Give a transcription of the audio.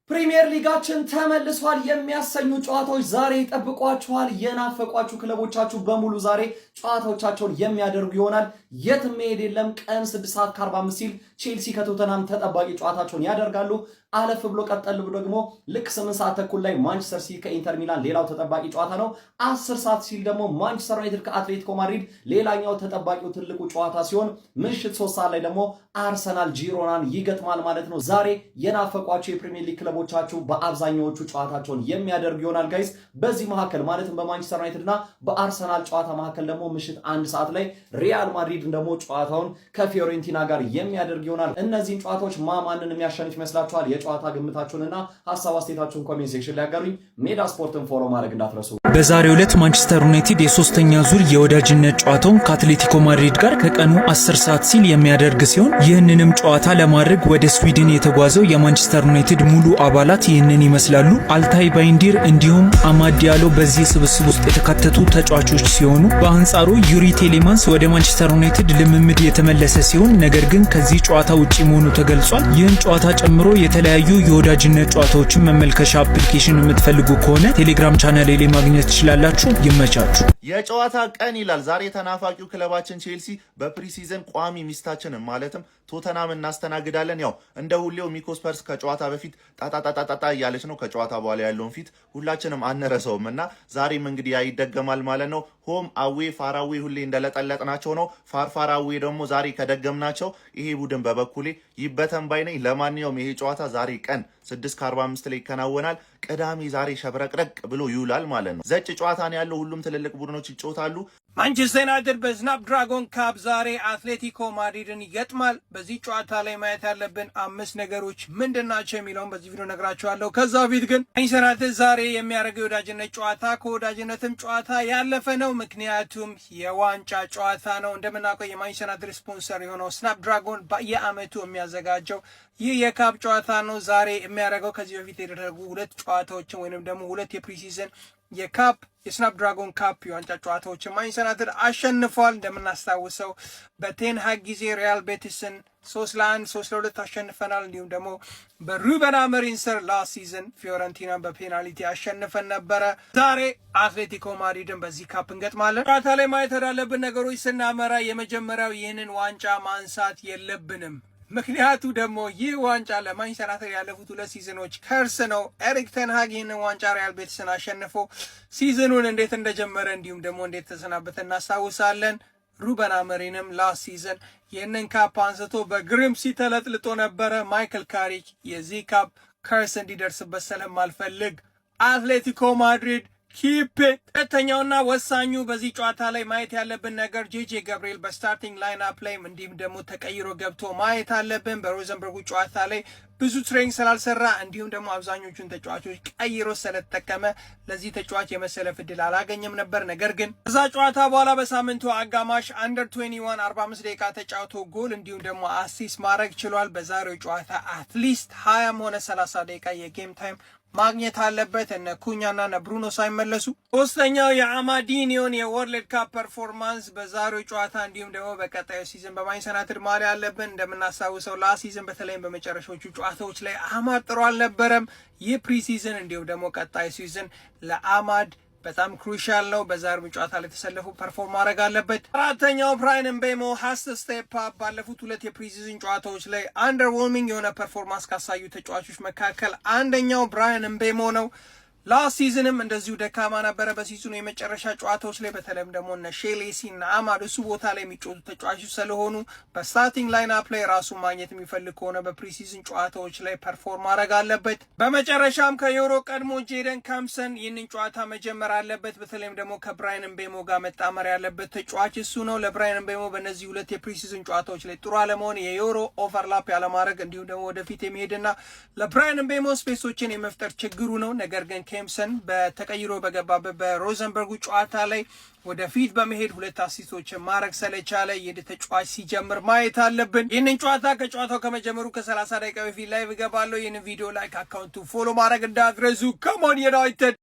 ፕሪሚየር ሊጋችን ተመልሷል የሚያሰኙ ጨዋታዎች ዛሬ ይጠብቋችኋል። የናፈቋችሁ ክለቦቻችሁ በሙሉ ዛሬ ጨዋታዎቻቸውን የሚያደርጉ ይሆናል። የትም መሄድ የለም። ቀን 6 ሰዓት ከ45 ሲል ቼልሲ ከቶተናም ተጠባቂ ጨዋታቸውን ያደርጋሉ። አለፍ ብሎ ቀጠል ብሎ ደግሞ ልክ 8 ሰዓት ተኩል ላይ ማንቸስተር ሲቲ ከኢንተር ሚላን ሌላው ተጠባቂ ጨዋታ ነው። 10 ሰዓት ሲል ደግሞ ማንቸስተር ዩናይትድ ከአትሌቲኮ ማድሪድ ሌላኛው ተጠባቂው ትልቁ ጨዋታ ሲሆን ምሽት 3 ሰዓት ላይ ደግሞ አርሰናል ጂሮናን ይገጥማል ማለት ነው። ዛሬ የናፈቋቸው የፕሪሚየር ሊግ ክለቦቻችሁ በአብዛኛዎቹ ጨዋታቸውን የሚያደርጉ ይሆናል guys። በዚህ መካከል ማለትም በማንቸስተር ዩናይትድ እና በአርሰናል ጨዋታ መካከል ደግሞ ምሽት 1 ሰዓት ላይ ሪያል ማድሪድ ደግሞ ጨዋታውን ከፊዮሬንቲና ጋር የሚያደርግ ይሆናል። እነዚህን ጨዋታዎች ማንን የሚያሸንፍ ይመስላችኋል? የጨዋታ ግምታችሁንና ሀሳብ አስተያየታችሁን comment section ላይ ያጋሩኝ። ሜዳ ስፖርትን follow ማድረግ እንዳትረሱ። በዛሬው ዕለት ማንቸስተር ዩናይትድ የሶስተኛ ዙር የወዳጅነት ጨዋታውን ከአትሌቲኮ ማድሪድ ጋር ከቀኑ 10 ሰዓት ሲል የሚያደርግ ሲሆን ይህንንም ጨዋታ ለማድረግ ወደ ስዊድን የተጓዘው የማንቸስተር ዩናይትድ ሙሉ አባላት ይህንን ይመስላሉ። አልታይ ባይንዲር እንዲሁም አማድ ዲያሎ በዚህ ስብስብ ውስጥ የተካተቱ ተጫዋቾች ሲሆኑ በአንጻሩ ዩሪ ቴሌማንስ ወደ ማንቸስተር ዩናይትድ ልምምድ የተመለሰ ሲሆን ነገር ግን ከዚህ ጨዋታ ውጪ መሆኑ ተገልጿል። ይህን ጨዋታ ጨምሮ የተለያዩ የወዳጅነት ጨዋታዎችን መመልከቻ application የምትፈልጉ ከሆነ ቴሌግራም ቻናሌ ላይ ማግኘት ትችላላችሁ። ይመቻችሁ። የጨዋታ ቀን ይላል። ዛሬ ተናፋቂው ክለባችን ቼልሲ በ pre-season ቋሚ ሚስታችንን ማለትም ቶተናም እናስተናግዳለን። ያው እንደ ሁሌው ሚኮ ስፐርስ ከጨዋታ በፊት ጣጣጣጣጣ እያለች ነው። ከጨዋታ በኋላ ያለውን ፊት ሁላችንም አንረሰውም እና ዛሬም እንግዲህ ያ ይደገማል ማለት ነው። Home away far away ሁሌ እንደለጠለጥናቸው ነው። Far far away ደግሞ ዛሬ ከደገምናቸው ይሄ ቡድን በበኩሌ ይበተን ባይ ነኝ። ለማንኛውም ይሄ ጨዋታ ዛሬ ቀን 6:45 ላይ ይከናወናል። ቅዳሜ ዛሬ ሸብረቅረቅ ብሎ ይውላል ማለት ነው። ዘጭ ጨዋታ ነው ያለው። ሁሉም ትልልቅ ቡድኖች ይጫወታሉ። ማንቸስተር ዩናይትድ በስናፕድራጎን ካፕ ዛሬ አትሌቲኮ ማድሪድን ይገጥማል። በዚህ ጨዋታ ላይ ማየት ያለብን አምስት ነገሮች ምንድን ናቸው የሚለውን በዚህ ቪዲዮ ነግራችኋለሁ። ከዛ በፊት ግን ማንቸስተር ዩናይትድ ዛሬ የሚያደርገው የወዳጅነት ጨዋታ ከወዳጅነትም ጨዋታ ያለፈ ነው። ምክንያቱም የዋንጫ ጨዋታ ነው። እንደምናውቀው የማንቸስተር ዩናይትድ ስፖንሰር የሆነው ስናፕድራጎን በየአመቱ የሚያዘጋጀው ይህ የ cup ጨዋታ ነው። ዛሬ የሚያደርገው ከዚህ በፊት የተደረጉ ሁለት ጨዋታዎችን ወይንም ደግሞ ሁለት የ pre-season የ cup የስናፕድራጎን ካፕ የዋንጫ ጨዋታዎችን ማንቸስተር ዩናይትድ አሸንፏል። እንደምናስታውሰው በቴንሃግ ጊዜ ሪያል ቤቲስን 3-1፣ 3-2 አሸንፈናል። እንዲሁም ደግሞ በሩበን አሞሪም ስር last season ፊዮረንቲናን በ penalty አሸንፈን ነበረ። ዛሬ አትሌቲኮ ማድሪድን በዚህ cup እንገጥማለን። ጨዋታ ላይ ማየት ወዳለብን ነገሮች ስናመራ የመጀመሪያው ይህንን ዋንጫ ማንሳት የለብንም። ምክንያቱ ደግሞ ይህ ዋንጫ ለማንቸስተር ዩናይትድ ያለፉት ሁለት season ኦች curse ነው። ኤሪክ ቴንሃግ ይህንን ዋንጫ ሪያል ቤቲስን አሸንፎ season ኑን እንዴት እንደጀመረ እንዲሁም ደግሞ እንዴት ተሰናበተ እናስታውሳለን። ሩበን አሞሪምም last season ይህንን cup አንስቶ በግሪምሲ ተለጥልጦ ነበረ። ማይክል ካሪክ የዚህ cup curse እንዲደርስበት ስለማልፈልግ አትሌቲኮ ማድሪድ keep it። ሁለተኛውና ወሳኙ በዚህ ጨዋታ ላይ ማየት ያለብን ነገር ጄጄ ገብርኤል በ starting lineup ላይ እንዲሁም ደግሞ ተቀይሮ ገብቶ ማየት አለብን። በሮዘንበርጉ ጨዋታ ላይ ብዙ training ስላልሰራ እንዲሁም ደግሞ አብዛኞቹን ተጫዋቾች ቀይሮ ስለተጠቀመ ለዚህ ተጫዋች የመሰለፍ እድል አላገኘም ነበር። ነገር ግን ከዛ ጨዋታ በኋላ በሳምንቱ አጋማሽ under 21 45 ደቂቃ ተጫውቶ ጎል እንዲሁም ደግሞ assist ማድረግ ችሏል። በዛሬው ጨዋታ at least 20ም ሆነ 30 ደቂቃ የ game time ማግኘት አለበት፣ እነ ኩኛና እነ ብሩኖ ሳይመለሱ። ሶስተኛው የአማዲኒዮን የ World Cup performance በዛሬው ጨዋታ እንዲሁም ደግሞ በቀጣዩ season በማንቸስተር ዩናይትድ ማሊያ አለብን። እንደምናስታውሰው last season በተለይም በመጨረሻዎቹ ጨዋታዎች ላይ አማድ ጥሩ አልነበረም። ይህ pre-season እንዲሁም ደግሞ ቀጣዩ season ለአማድ በጣም crucial ነው። በዛሬው ጨዋታ ላይ ተሰልፎ perform ማድረግ አለበት። አራተኛው ብራይን ምቤሞ has to step up። ባለፉት ሁለት የ pre-season ጨዋታዎች ላይ underwhelming የሆነ performance ካሳዩ ተጫዋቾች መካከል አንደኛው ብራይን ምቤሞ ነው። Last season ም እንደዚሁ ደካማ ነበረ። በ season ኑ የመጨረሻ ጨዋታዎች ላይ በተለይም ደግሞ እነ ሼሌሲ እና አማድ እሱ ቦታ ላይ የሚጫወቱ ተጫዋቾች ስለሆኑ በ starting lineup ላይ ራሱ ማግኘት የሚፈልግ ከሆነ በ pre-season ጨዋታዎች ላይ perform ማድረግ አለበት። በመጨረሻም ከዮሮ ቀድሞ ጄደን ካምሰን ይህንን ጨዋታ መጀመር አለበት። በተለይም ደግሞ ከብራይን ምቤሞ ጋር መጣመር ያለበት ተጫዋች እሱ ነው። ለብራይን ምቤሞ በእነዚህ ሁለት የ pre-season ጨዋታዎች ላይ ጥሩ አለመሆን የዮሮ overlap ያለማድረግ እንዲሁም ደግሞ ወደፊት የሚሄድና ለብራይን ምቤሞ space ኦችን የመፍጠር ችግሩ ነው። ነገር ግን ኬምሰን በተቀይሮ በገባበት በሮዘንበርጉ ጨዋታ ላይ ወደፊት በመሄድ ሁለት assist ኦችን ማድረግ ስለቻለ ይህ ተጫዋች ሲጀምር ማየት አለብን። ይህንን ጨዋታ ከጨዋታው ከመጀመሩ ከ30 ደቂቃ በፊት live እገባለሁ። ይህንን ቪዲዮ like፣ account ኡ follow ማድረግ እንዳትረሱ። Come on United።